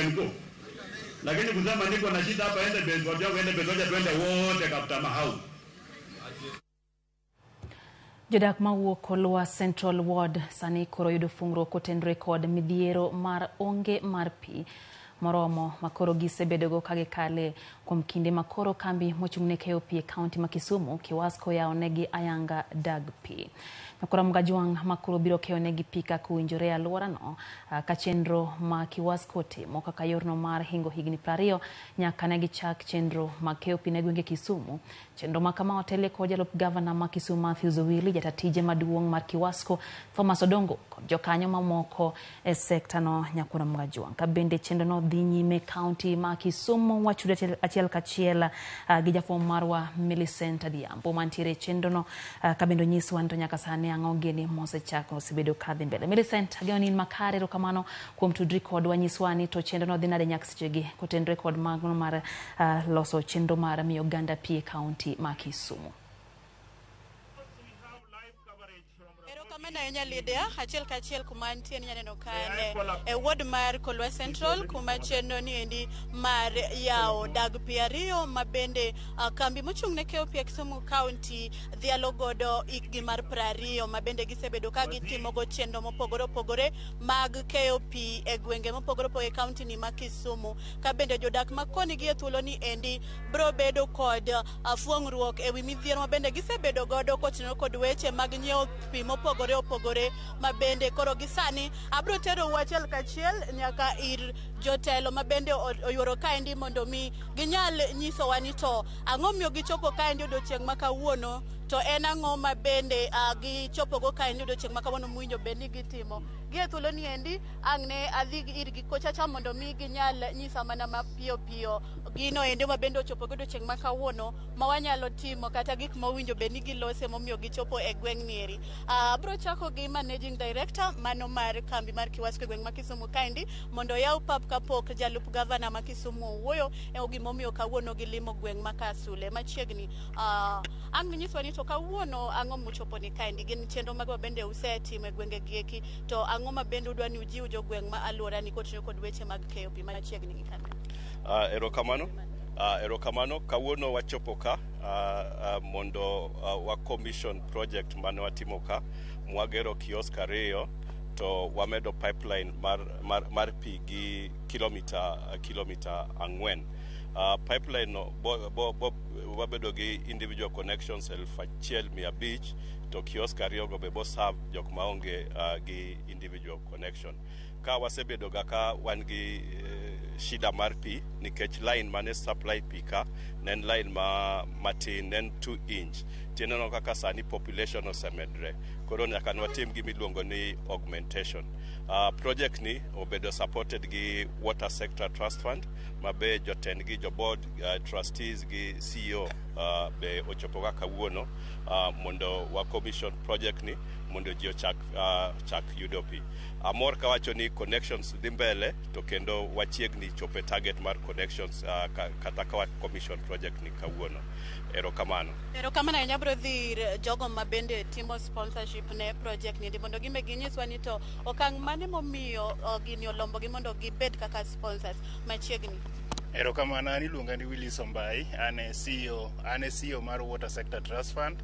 can go. Lakini kusema niko na shida hapa, ende base, watu wangu ende base, wacha twende wote Kaptama House. Jodak mawuok Kolwa Central Ward sani koro yudo fungruok kotenore kod midhiero mar onge mar pi moromo makoro gisebedogo ka gikale kuom kinde makoro kambi mochung'ne keyo pi e kaunti ma Kisumu Kiwasco yawo negi ayanga dag pi. Nyakora Mgajwang' makoro biro keyo negi pi kaka owinjore e alworano ka chenro ma Kiwasco timo kaka yorno mar hingo higni 20 nyaka ne gichak chenro mag keyo pi ne gwenge Kisumu. Chenro ma kama otelie kod jalup gavana ma Kisumu Matthews Owili, jata tije maduong' mar Kiwasco Thomas Odongo kod jokanyo mamoko e sekta no Nyakora Mgajwang'. Ka bende chenro no dhi nyime kaunti ma Kisumu wachudo achiel kachiel gi jafuambo marwa Millicent Adhiambo mantiere e chenro no ka bende onyiswa ni to nyaka sani ang'o gini mosechako osebedo kadhi mbele. Millicent, ageno ni in makare, erokamano kuom tudri kodwa, nyiswa ni to chenro no dhi nade nyaka sechegi kotenore kod mago mar loso chenro mar miyo oganda pi e kaunti ma Kisumu. Erokamano ahinya Lydia, achiel kachiel kuma antie ni aneno ka en e ward mar Kolwa Central kuma chenro ni endi mar yawo dag pi ariyo ma bende kambi mochung' ne keyo pi e Kisumu County dhialo godo ikgi mar 20 ma bende gisebedo ka gitimogo chenro mopogore opogore mag keyo pi e gwenge mopogore opogore e kaunti ni ma Kisumu. Ka bende jodak ma koni gi e thuolo ni endi biro bedo kod fuong'ruok ewi midhiero ma bende gisebedo godo kotenore kod weche mag nyiewo pi mopogore opogore ma bende koro gi sani abiro terou achiel kachiel nyaka ir jotelo ma bende oyuoro kaendi mondo mi ginyal nyisowa ni to ang'o miyo gichopo kaendi odiochieng' ma kawuono, to en ang'o ma bende gichopogo kaendi odiochieng' ma kawuono mowinjo bed ni gitimo. Gi e thuolo ni endi ang' ne adhi irgi kochacha mondo mi ginyal nyisa mana mapiyo piyo gino endo ma bende ochopo go odiochieng' ma kawuono ma wanyalo timo kata gik mowinjo bed ni gilose momiyo gichopo e gweng' ni eri. Abiro chako gi managing director mano mar kambi mar Kiwasco e gweng' ma Kisumu kaendi mondo oyaw pap kapok jalup gavana ma Kisumu owuoyo e gimomiyo kawuono gilimo gweng' ma Kasule machiegni. Ang' nyiswa ni to kawuono ang'o mochopo ni kaendi, gin chenro mago bende usetimo e gwenge gi eki, to ang'o ma bende udwa ni ujiw jogweng' ma alwora ni kotiyo kod weche mag keyo pi machiegni gi kambi? Erokamano. Erokamano. Kawuono wachopo ka mondo wa commission project mane watimo ka. Mwagero kiosk ariyo to wamedo pipeline mar pi gi kilomita 4. Pipeline no bo wabedo gi individual connections 1500 to kiosk ariyo go be bo serve jok maonge gi individual connection. Ka wasebedo ga ka wan gi shida mar pi nikech line mane supply pi ka ne en line ma matin, ne en 2 inch. Tineno kaka sani population osemedre, koro nyaka nwatim gima iluongo ni augmentation. Project ni obedo supported gi Water Sector Trust Fund ma be jotendgi, jo board trustees gi CEO be ochopo ka kawuono mondo wa commission project ni mondo ji ochak chak yudo pi. Amor kawacho ni connections dhi mbele to kendo wachiegni chopo e target mar connections kata ka wa commission project ni kawuono. Erokamano. Erokamano ahinya. Abiro dhi ir jogo ma bende timo sponsorship ne project ni mondo gimbe ginyiswa ni to okang' mane momiyo gini olombogi mondo gibed kaka sponsors machiegni. Erokamano, an iluonga ni Willis Ombai, an e CEO, an e CEO mar Water Sector Trust Fund.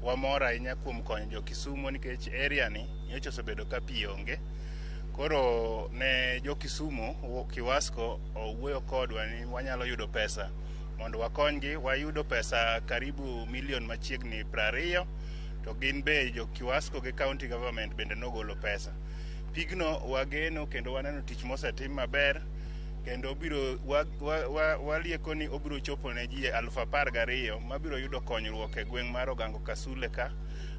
Wamor ahinya kuom konyo jo Kisumu nikech area ni nyocha osebedo ka pi onge. Koro ne jo Kisumu, Kiwasco owuoyo kodwa ni wanyalo yudo pesa mondo wakonygi. Wayudo pesa karibu milion machiegni 20, to gin be jo Kiwasco gi county government bende nogolo pesa. Pigno wageno kendo waneno tich mosetim maber, kendo obiro walieko ni obiro chopo ne ji 12,000 mabiro yudo konyruok e gweng' mar Ogango Kasule ka.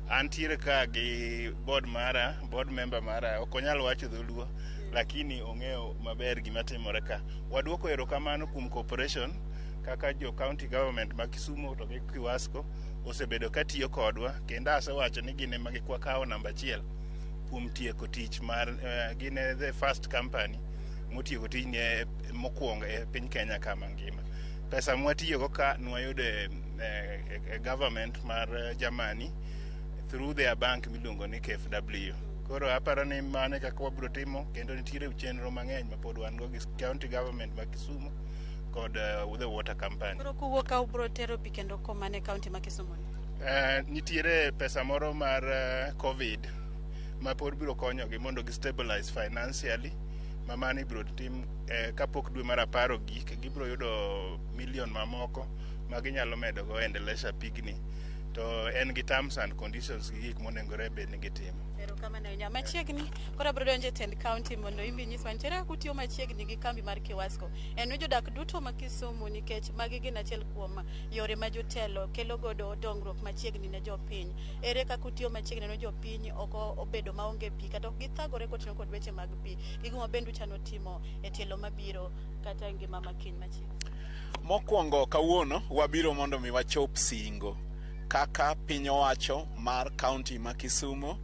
Antiere ka gi board mara, board member mara, ok onyal wacho dholuo lakini ong'eyo maber gima timore ka. Waduoko erokamano kuom cooperation kaka jo county government ma Kisumu to gi Kiwasco osebedo ka tiyo kodwa, kendo asewacho ni gin ema gikwakawo namba 1 kuom tieko tich mar gin e the first company motieko tijni mokwongo e piny Kenya kama ngima. Pesa mwatiyogo ka nwayudo e government mar Germany through their bank miluongo ni KfW. Koro aparo ni mano e kaka wabiro timo, kendo nitiere chenro mang'eny ma pod wan go gi county government ma Kisumu kod the water company. Koro kuwuok ka ubiro tero pi kendo komane county ma Kisumu ni? Nitiere pesa moro mar COVID ma pod biro konyogi mondo gi stabilize financially, ma mano ibiro tim kapok dwe mar 10 ogik. Gibiro yudo million mamoko ma ginyalo medo go endelesha pigni, to en gi terms and conditions gi gik monengore bed ni gitimo. Erokamano ahinya. Machiegni koro abiro donjo e tend county mondo imbi nyiswa nitiere kaka utiyo machiegni gi kambi mar Kiwasco. En ni jodak duto ma Kisumu, nikech magi gin achiel kuom yore ma jotelo kelo godo dongruok machiegni ne jopiny. Ere kaka utiyo machiegni ne jopiny ok obedo maonge pi kata ok githagore kotiyo kod weche mag pi? Gigo ma bende uchano timo e tielo mabiro kata e ngima makiny machiegni. Mokwongo, kawuono wabiro mondo mi wachop singo kaka piny owacho mar kaunti ma Kisumu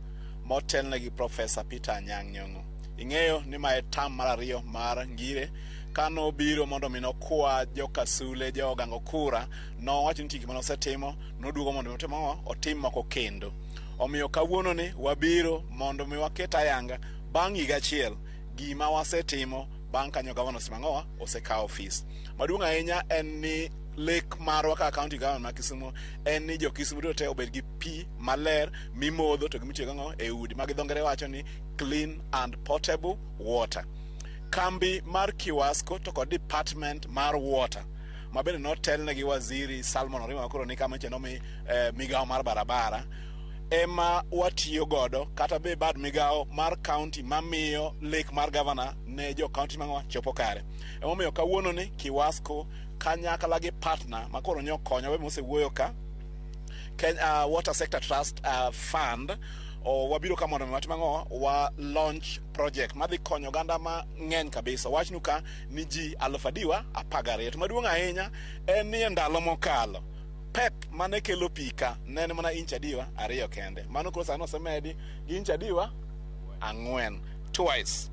motelne gi Professor Peter Anyang' Nyong'o. Ing'eyo ni mae term mar ariyo mar Ngire. Kanobiro mondo mi nokwa jokasule jogango kura, nowacho ni gima nosetimo noduogo mondo mi otim ang'o, otim moko kendo. Omiyo kawuono ni wabiro mondo mi waket ayanga bang' higa achiel gima wasetimo bang' kanyo gavana osemang'owa osekawo ofis. Maduong' ahinya en ni lek marwa kaka county government ma Kisumu en ni jo Kisumu duto te obed gi pi maler mimodho to gimitiyo go e udi ma gi dho ngere wacho ni clean and potable water. Kambi mar Kiwasco to kod department mar water ma bende notelne gi waziri Salmon Orima makoro ni kama nomi migawo mar barabara ema watiyo godo, kata be bad migawo mar county mamiyo lek mar gavana ne jo county mang'wa chopo kare. Emomiyo kawuono ni Kiwasco kanyakla gi partner makoro nyo konyo be mosewuoyo ka Kenya Water Sector Trust Fund o wabiro ka mondo mi watim ang'o, wa launch project madhi konyo oganda mang'eny kabisa. Wachnu ka ni ji 12,012. To maduong' ahinya en ni e ndalo mokalo pep mane kelo pi ka ne en mana inch adiwa 2 kende. Mano koro sani osemedi gi inch adiwa 4, twice.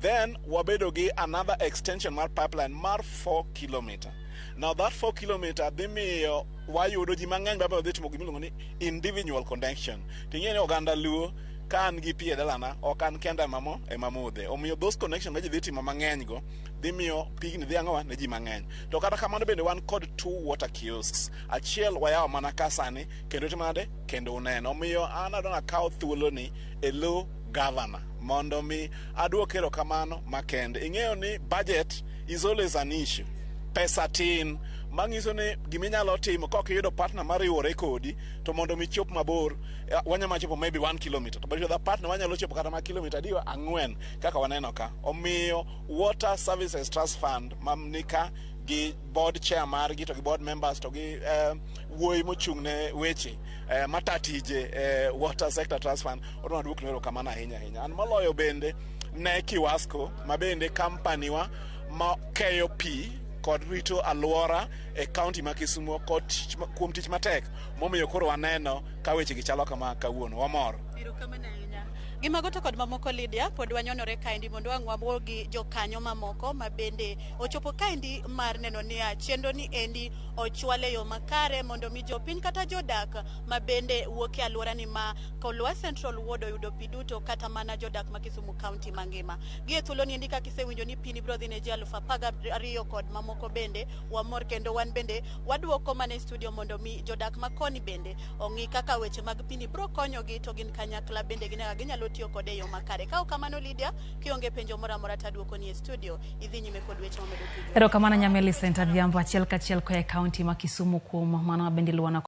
Then wabedo gi another extension mar pipeline mar 4 kilometer. Now that 4 kilometer dhi miyo wayudo ji mang'eny mabiro dhi timo gimiluongo ni individual connection. Ting'e ni oganda Luo ka an gi pi e dalana ok an kenda ema modhe. Omiyo those connection ma ji dhi timo mang'eny go dhi miyo pigni dhi ang'owa ne ji mang'eny. To kata kamano bende wan kod 2 water kiosks. Achiel wayawo mana ka sani kendo timo nade kendo uneno. Omiyo an adwa nakaw thuoloni e lo governor mondo mi aduok erokamano makende. Ing'eyo ni budget is always an issue. Pesa tin manyiso ni giminyalo timo kok iyudo partner mariwore kodi to mondo mi chop mabor wanyalo chopo maybe 1 kilometer, to but with a partner wanyalo chopo kata ma kilomita adiwa 4 kaka waneno ka. Omiyo Water Services Trust Fund mamnika gi board chair margi to gi board members to gi wuoyi mochung' ne weche mata tije Water Sector Trust Fund odwa duokne erokamano ahinya ahinya. An moloyo bende ne Kiwasco ma bende company wa ma keyo pi kod rito alwora e county ma Kisumu kod kuom tich matek momiyo koro waneno ka weche gi chalo kama kawuono. Wamor. Erokamano ahinya. Gi mago to kod mamoko, Lydia, pod wanyonore kaendi mondo wang' wawuo gi jokanyo mamoko ma bende ochopo kaendi mar neno niya chenro ni endi ochwal e yo makare mondo mi jopiny kata jodak ma bende wuok e alwora ni ma Kolwa Central Ward oyudo pi duto kata mana jodak ma Kisumu County mangima. Gi e thuolo ni endi kaka isewinjo ni pi ni biro dhi ne ji 12,000 kod mamoko bende wamor kendo wan bende waduoko mana e studio mondo mi jodak ma koni bende ong'i kaka weche mag pi ni biro konyogi to gin kanyakla bende gine kaka ginyalo tiyo kode e yo makare. Ka ok kamano, Lydia, kionge penjo moro amora taduoko ni e studio idhi nyime kod weche mamedo tujo. Erokamano Nyameli Center Adhiambo achiel kachiel koa e kaunti ma Kisumu kuom mano bende luwana.